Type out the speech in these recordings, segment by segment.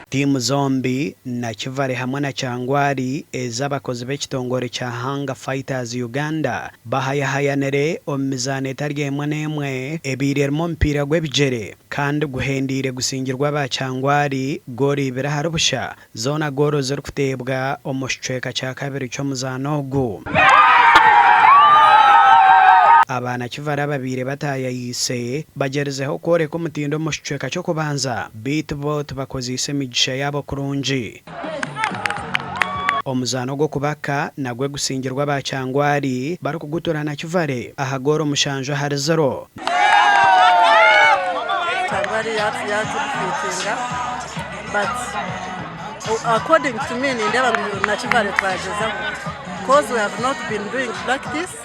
Tiimu zombi, Nakivale hamwe na Kyangwali ez'abakozi b'ekitongore kya Hunger Fighters Uganda bahayahayanire omu mizaano etari emwe n'emwe ebaire erimu omupiira gw'ebigyere kandi guhendeire gusingirwe aba Kyangwali goolo ibiri ahari busha Zoona goolo zirikuteebwa omu kicweka kya kabiri ky'omuzaano ogu. Aba Nakivale ababaire bataayayiise bagyerizeho kworeka omutindo omu kicweka ky'okubanza beitu bo tibakozeise emigisha yaabo kurungi. Omuzaano gw'okubaka nagwo gusingirwe aba Kyangwali barikugutura Nakivale aha goolo mushanju ahari ziro. Kyangwali yatudifiitinga but according to me nindeeba ngu Nakivale twagyezaho coz we have not been doing practice.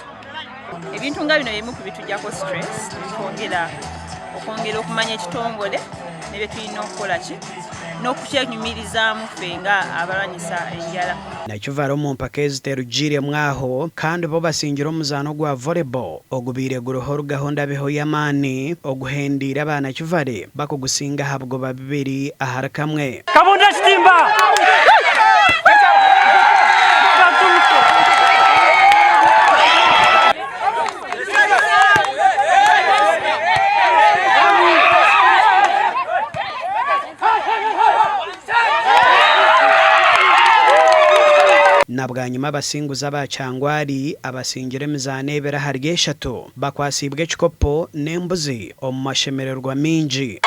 Ebintu nga bino bimu ku bitujjako stress bitwongera okwongera okumanya ekitongole ne bye tulina okukola ki n'okukyenyumirizaamu ffe nga abalwanyisa enjala. Nakivale omu mpaka ezi terugiiremu aho kandi bo basingire omuzaano gwa volleyball ogubaire guriho orugaho ndabiho y'amaani oguhendeire aba Nakivale bakugusinga aha bugoba bubiri ahari kamwe. Kabunda ekitimba! Na bwanyima abasinguzi aba Kyangwali abasingire emizaano ebiri ahari eshatu bakwatsiibwe ekikopo n'embuzi omu mashemererwa maingi.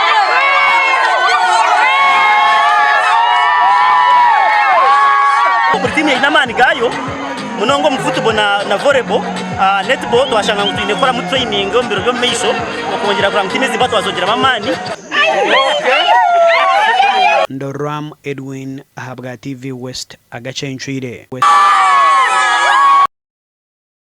Buri tiimu eine amaani gaayo munonga omu football na volleyball. Netball twashanga ngu twine kukoramu training omu biro by'omu maisho okwongyera kureba ngu tiimu ezimba twazongyeramu amaani. Ndoram Edwin ahabwa TV West agacencwire.